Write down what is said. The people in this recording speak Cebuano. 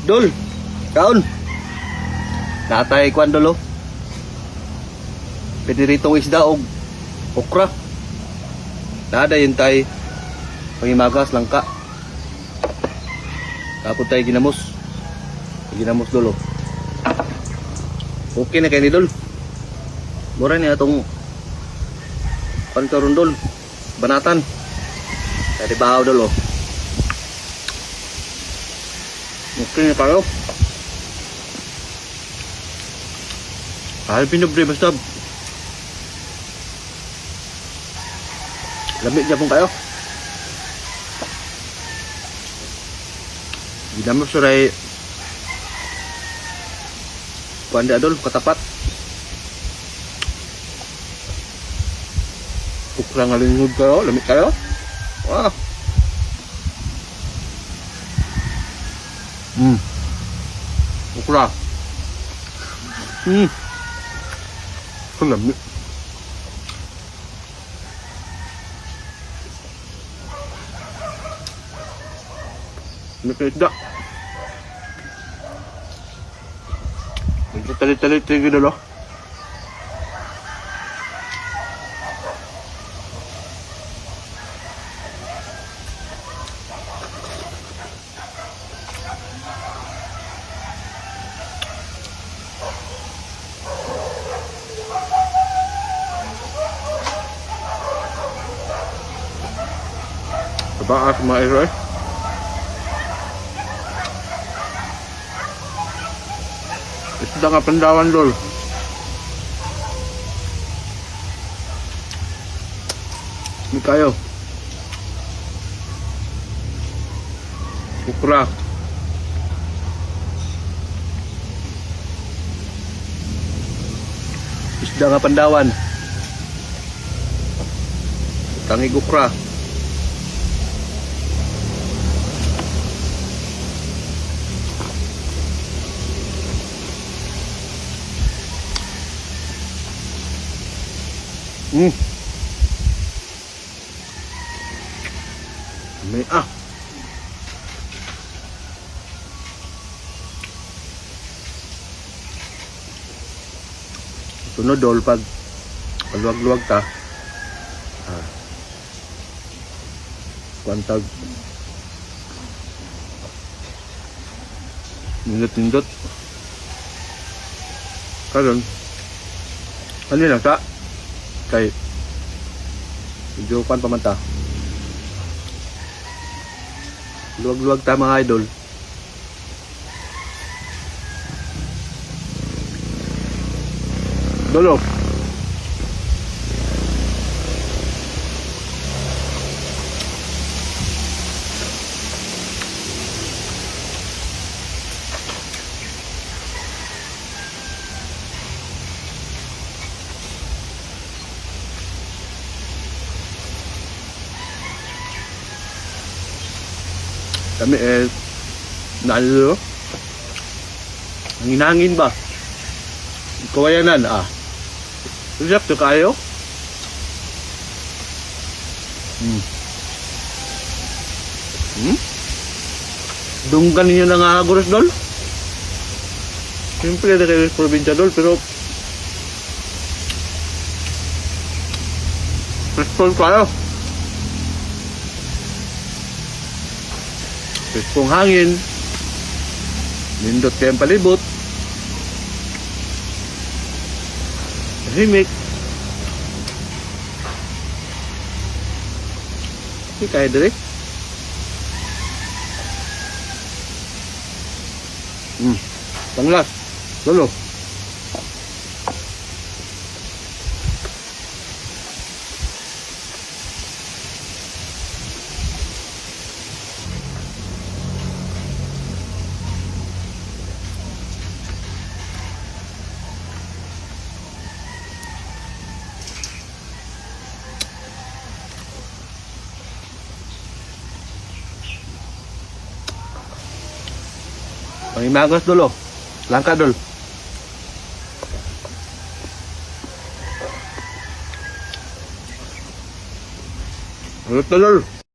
Dol, kaon. Natay kwan dol oh. Piniritong isda og okra. Nada yun tay pangimagas langka. Tapos tayo ginamos. Ginamos dol oh. Okay na kay ni dol. Mura ni atong kwan karon dol. Banatan. Tadi bahaw dol oh. Okay na kayo. Kahal pinubre basta. Lamig niya pong kayo. Ginamos suray kuan di adol katapat. Ukra nga lingod kayo, lamig kayo. Wah. Ukra. Lamig. Lamig kayo isda. Medyo talit-talit tayo gano'n. Baka sa mga iro eh. Isda nga pandawan dol. Hindi kayo. Ukra. Isda nga pandawan. Tangig ukra. May ah. Sunod dol pag paluwag-luwag ta. Ah. Kwantag. Nindot-nindot. Karon. Ano lang ta? Kay medyo kwan pa man ta. Luwag-luwag ta mga idol. Dolo. Kami eh, nalo. Hangin-hangin ba? Kawayanan ah. Siap to kayo. Dunggan ninyo na nga aguros dol. Siyempre na kayo sa probinsya dol, pero Prestol kayo. Preskong hangin. Nindot kayong palibot. Tahimik. Hindi kaya dire. Panglas. Lolo. Pangimagas dolo. Langka dol. Ulit na dol.